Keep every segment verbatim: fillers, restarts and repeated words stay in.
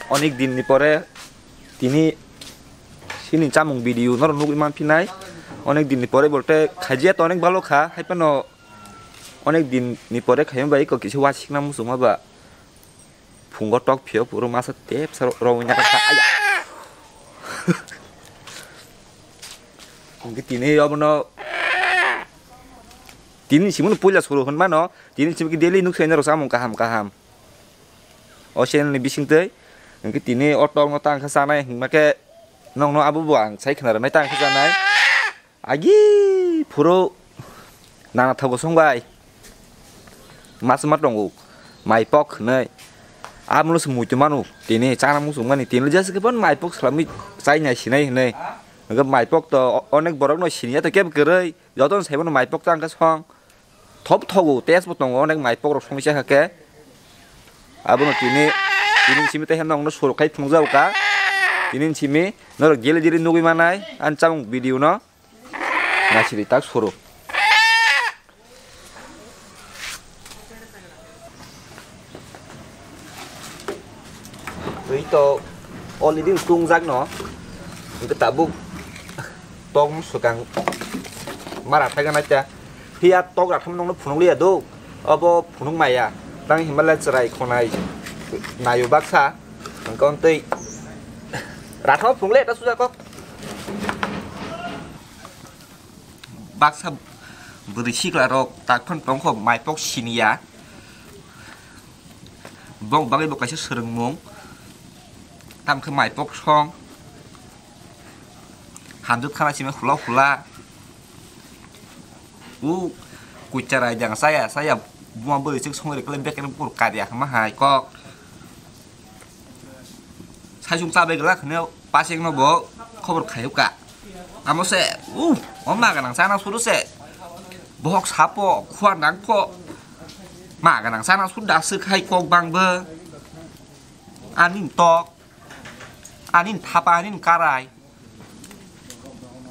Onek din ni pore tini sini chamung video norok nugwi manphinai. Onek din ni pore bolte khaijiya to onek bhalo kha, hai phano onek din ni pore khaima bai eko kisa wasikna muchungma ba phungo tok phio phuru masa tepsa ro-, rowina kha. Aya. Hwnkhe tini obono tini simi no puila suru hwnmano, tini simi khe daily nuksaina rok samung kaham kaham. O channel ni bisingtwi hwnkhe tini o tok no tang khe chanai hwnkhe nokno abo bo ang sai khna rwnai tang khe chanai. Agi phuru nana thogo song bai mas ma tongo mai pok hwnwi. Amo se muitu manu tini chana muchung mani tini jesa khe mai pok salami chai nai sinai hwnwi. Hwnkhe mai pok to onek borok no siniya to kebo kwrwi joto no sai mano mai pok tang khe song. Thop thogo, test bo tongo, onek mai pok rok songwi cha kha khe. Abono tini, tini simi tei nokno suru khai phunukjago ka. Tini simi norok daily daily nugwi manai, ani chamung video no naisiri tak suru. Twi to already tungjak no, hwnkhe tabuk tong swkang ma rathai gana kya. Phiya tok ratham nokno phunuk liya do, obo phunuk maya. Tang himala chwrai khonai nayo baksa, hwnkhe twi ratham phunuk liya ta suja kok. Baksa bwrwi sikla rok tak phano tongkho mai pok siniya. Bok bagwi bo kaisa swrwngmung. Tamo khe mai pok song. Hamjwk khana simi hula hula. U kuchara jang saya saya buma bwrwi chwk songwi rwkle bekhe bukur karya hwnma hai kok. Saisung chabai glak hwnwi pasengno bo khobor khaiyukha. Amo se, uh, o ma ganang chana suru se. Bohok sapo, khua nangpho. Ma ganang chana suru da swk hai kok bangbo. Ani tok, ani thapa, ani karai.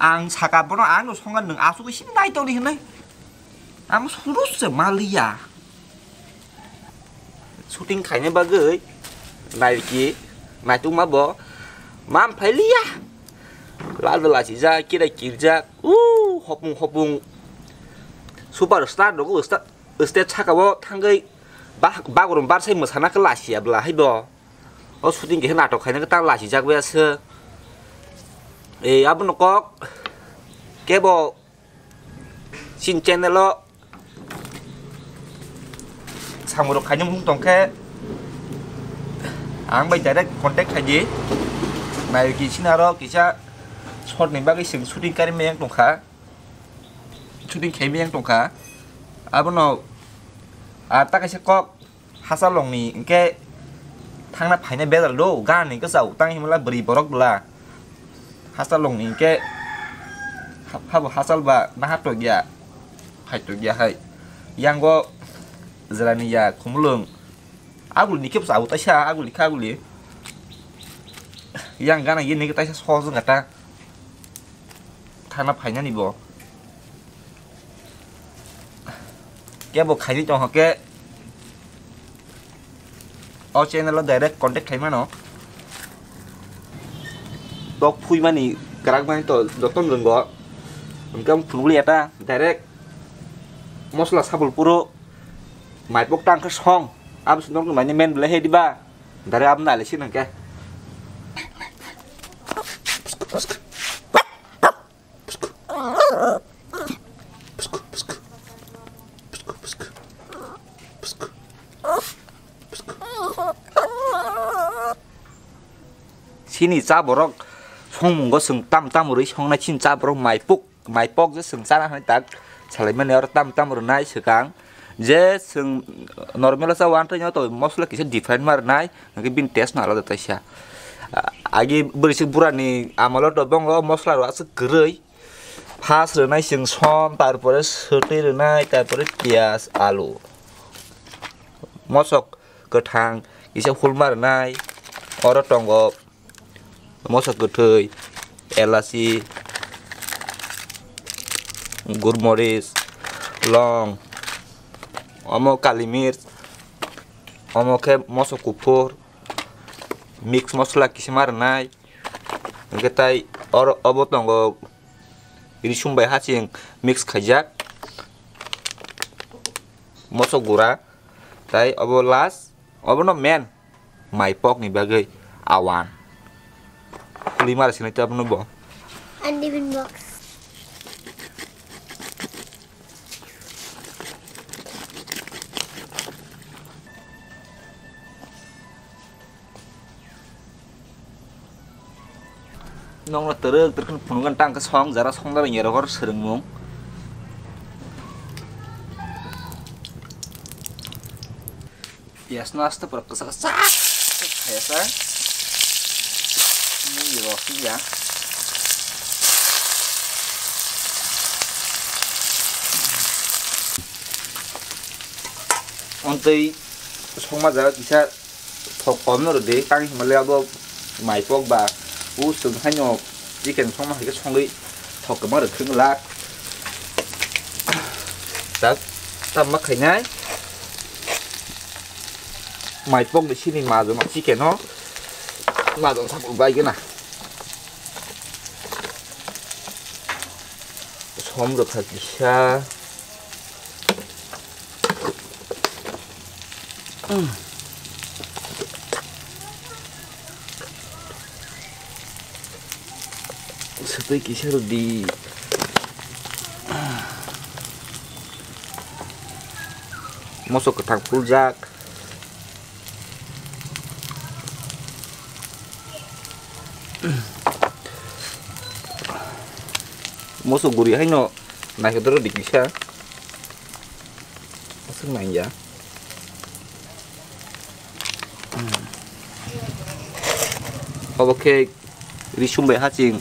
Ang saka bono ang no songa nwng asugwi sini naitoni hinwi. Amo suru se maliya. Shooting khaina bagwi naiki naitukma bo mam phailiya. Lado lachijak, kira kirjak, uh, hopung hopung. Super star rogo sta-, stage saka o thangwi ba-, bagorom barsai mwsana khe lachia bwla hai bo. O shooting khe natok khaina khe ta lachijak bai aswk. Ei abono kok kebo Chini channel o samung rok khaina mung tong khe ang bai direct contact khai di. Nayo ki sina ro kisa short ni bagwi chwng shooting kari meyang tong kha. Shooting khai meyang tong kha. Abono ar ta kaisa kok Hachalongni hwnkhe thangna phaina bedal do, ganani kwchao tang himla bwrwi borok bwla. Hachalongni hwnkhe ha-, habo hachal ba naha tokya, phai tokya hai. Yango jwlani ya khumulwng. Agulini khe bwsa abo taisa, aguli khe aguli. Yang gana yeni khe taisa sohor wngkha ta. Thana phainani bo. Kebo khaini tong khe o channel o direct contact khai mano. Tok phui mani kwrak mani to joto no rwngo. Hwnkhe phunukliya ta direct mosla sabul puro maipok tang khe song. Abo se nokni maini men belai he diba. Direct abo nai le sini hwnkhe. Chini cha borok songmungo chwng tam tam rwi songnai chini cha borok maipuk. Mai pok je chwng chana hwnwi tak salaimani oro tam tam rwnai swkang je chwng normal o cha uantwi no to mosla kisa different ma rwnai hwnkhe bini taste no alada taisa. Agi bwrwi se burani amolo to bongo mosla rok aswk kwrwi phas rwnai chwng som tarpore swtwi rwnai tarpore piyaj alu mosok kwthang kisa hulma rwnai oro tongo. Moso kwthwi, elachi, gurmoris, long, omo kali mirch, omo khe moso kuphur, mix mosla kisa ma rwnai. Hwnkhe tai oro, obo tongo risum bai haching mix khaijak mosok gura. Tai obo last, obono main. Mai pok ni bagwi awan. Khuli mara sinai to abono bo. Ani bin box. Nokno twrwk twrwk khe phunukgani tang khe song jara song jara yarok swrwngmung. Piyaj no aste pura kwchak kwchak khaya sa. Mui rok ya. Ontwi songma jaga kisa thok kom no rwdi, tang hinmale abo mai pok ba u swng haino chicken songma hai khe songwi thok kwbang rwkhwng glak. Tak tamma khainai. Mai pok ni sini majo ma chicken o majo sa bai gana. Som rwkha kisa. Swtwi kisa rwdi. Moso kwthang puljak. Moso guri haino naikhe doro di kisa. Aswk nangya. Obo khe risum bai haching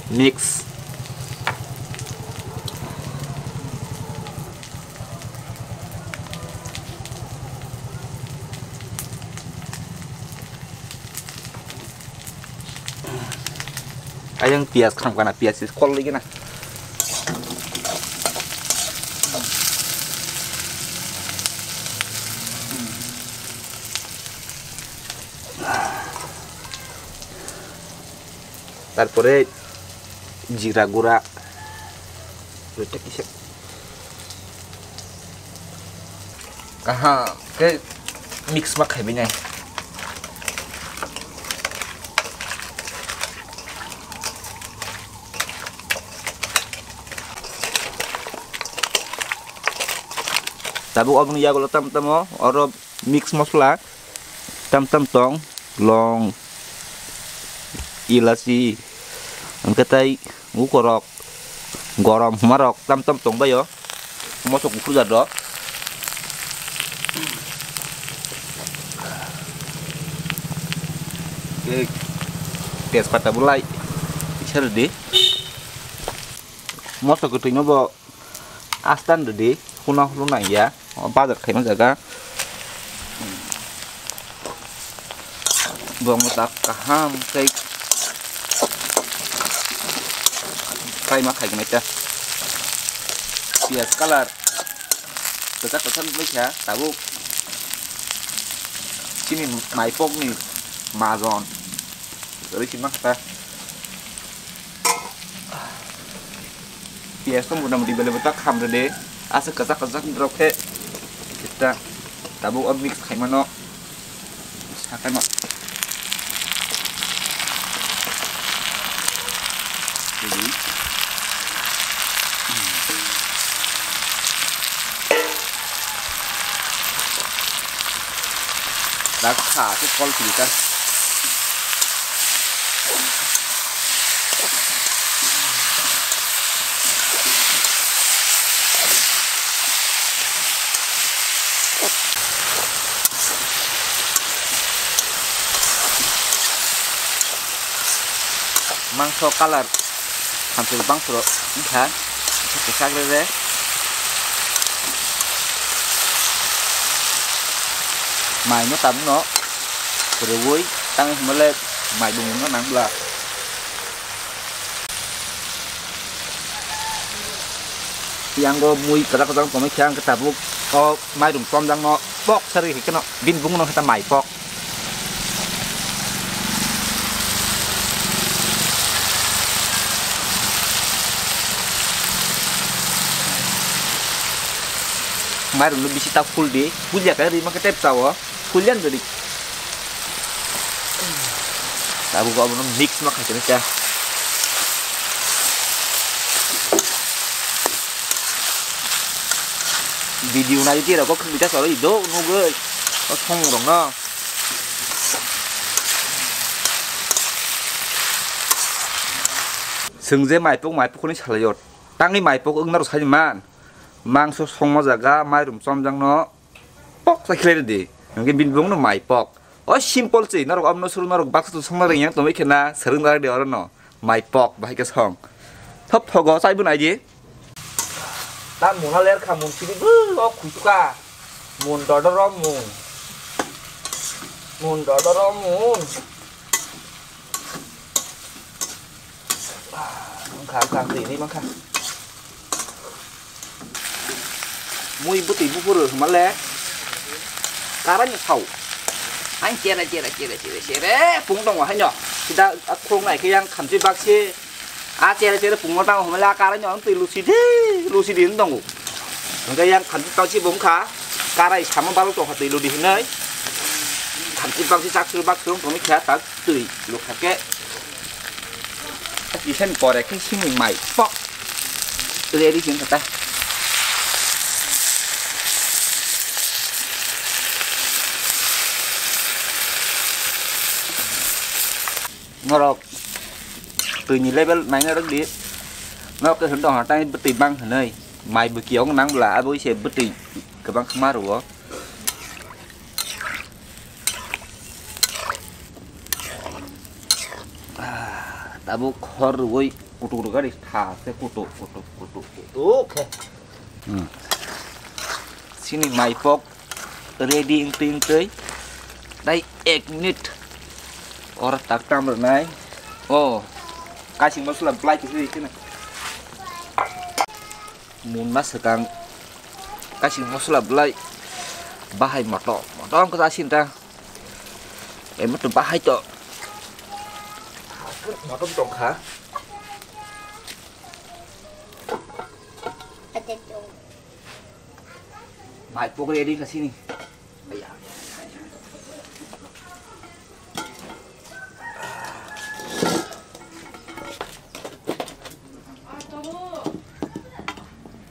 mix. Ayang piyaj kham kana, piyaj is kol lagi na. Tarpore jira gura. Kaham khe mix ma khaibai nai. Tabuk oboni yagulo tam tamo oro mix mosla tam tam tong, long, ilachi, hwnkhe tai ukorok, gorom humarok tam tam tongbaio, mosok kuphur jat rok. Tei tejpata bo lai kisa rwdi. Mosok kwtwi no bo astan rwdi, huna hulu nangya, o bazar khaima jaga. Bo mwtak kaham khe fry ma khaignai ta. Piyaj colour kwchak kwchak wngkha tabuk chini maipokni majon rwi sima kha ta. Piyaj no mota moti belai bo ta kham rwdi, aswk kwchak kwchak borok khe ta tabuk o mix khaimano. Sakai ma. Dak kha khe kol filter. Mangso colour thamsok bangphoro wngkha, kisa kwchak rere. Mai no tabukno rwui tang hinmale mai bumungno nang bla. Yango mui kwchak kwchak tongwi khe ang khe tabuk o mairum chomjakno pok sarwi khe kheno bini bumungno khe ta mai pok. Mairum no bisi ta phul di, phul ya khe ri ma khe tep chao, phul yan jodi. Tabuk abono mix ma khaikhe cha. Video nai tira kok khwmita soro ido nugwi o song rok no. Chwng je maipok, maipok hwnwi salaio. Tangwi maipok wng naro saiman. Mangso songma jaga, mairum chomjakno pok sa khlai di. Hwnkhe bini bumungno maipok. O simple se, norok omono suru norok baksa songna rwngya tongwi khena, swrwng dak di orono. Maipok, bahai khe song. Thop thogo, chaibo nai di. Ta muna ler kha, mun sidi bwrwi o khuitu kha. Mun dodoro mun. Mun dodoro mun. Ah, wngkha, wngkha, twi ri mankha. Mui bwtwi buphuru hwnmale. Karani sao. Ang chere, chere, chere, chere, chere, pung tongo haino. Sida a khulok nai khe yang khamchi bakse. A chere chere pungno tamo hwnmale a karai no twi lusi di, lusi di wng tongo. Hwnkhe yang khamchi bakse bo wngkha, karai samo balok tongkha twi ludi hwnwi. Khamchi bakse chak suru bak suru wng tongwi kha tak twi lukha khe. Kisa ni pore khe sini mai pok. Ready khe wngkha ta. Norok twi ni level naina rwk di. Norok khe hwn tong ha tei bwtwi bang hwnwi. Mai bwkiyong nang bwla abo se bwtwi kwbang khma rwo. Ah, tabuk khor rwui kutuk rwgari tha se kutuk, kutuk, kutuk, kutuk khe. Hmm. Sini maipok ready wngtwi wngtwi. Tai ek minute. Oro tak tam rwnai. Oh. Kasing masala belai kisi kisi na. Mun ma swkang. Kasing masala belai. Bahai moto. Moto ang kata sinta. Emo to bahai to. Moto tongkha. Mai pok ready kha sini.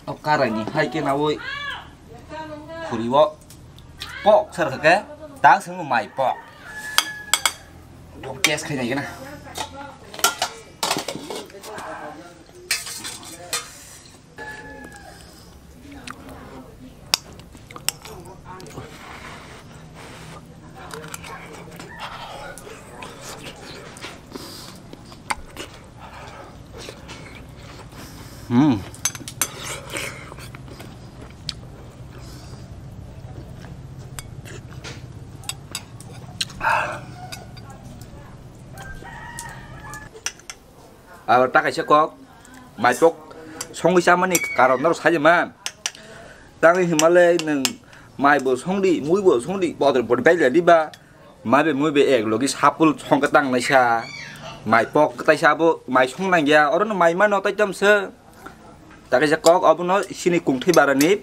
O karai ni hai khe nawi khuri o pok sar kha khe ta swng mai pok. Dok test khai nai khe na. Hmm. Abo ta kaisa kok, maipok songwi chamani karon norok sai man. Tangwi hwnmale nwng mai bo songdi, mui bo songdi, bodol bodol bai ladi ba. Mai bai mui bai ek logi sapul songkhe tang naisa. Maipok taisa abo mai song nangya, oro no mai mano tai tam se. Ta kaisa kok, obono sini kungthwi barani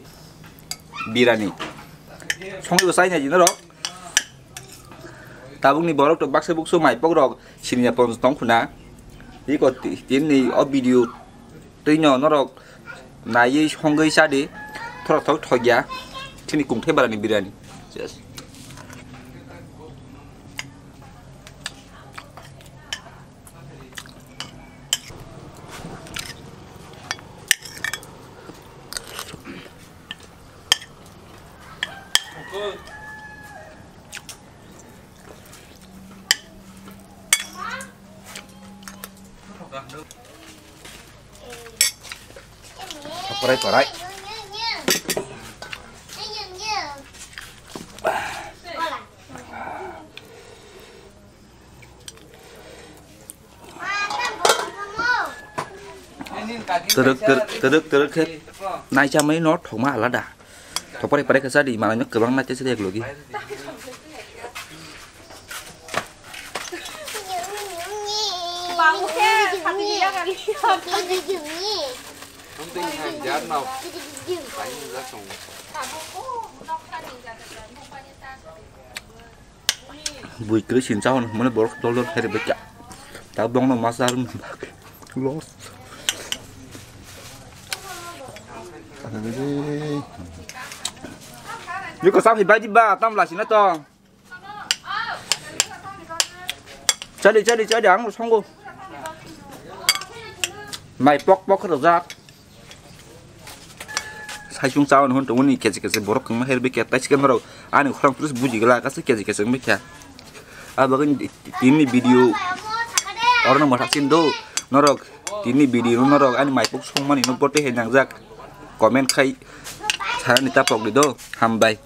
birani. Songwi bo sai nai di norok. Tabukni borok to baksa buksu maipok rok siniya ponch tong khuna. Iko ti-, tinni o video twino norok naiwi songwi chadi. Thorok thok thokya. Sini kungthai barani birani. Yes. Parai, parai. Twrwk, twrwk, twrwk, twrwk khe naichamani no thokma alada. Thokpari pare khe chadi, manwi no kwbang naicha chadi eklogi. Bui kwrwi sin chao hwnwi borok dol dol khairokbai kha. Ta bongno masa los. Yuko sa phai bai di ba, tam lasi na to. Chali, chali, chali, ang songo. Mai pok pok rojak. Saisung chawan hwn tongoni keche keche borok kwma herbi khe tai sikhe norok ani khorang pres buji gla kasa keche keche wngwi kha. Abagwi tini video orno mwthaksin do norok tini video norok ani maipok songmani no bote he nangjak comment khai sarani tapok di do hambai.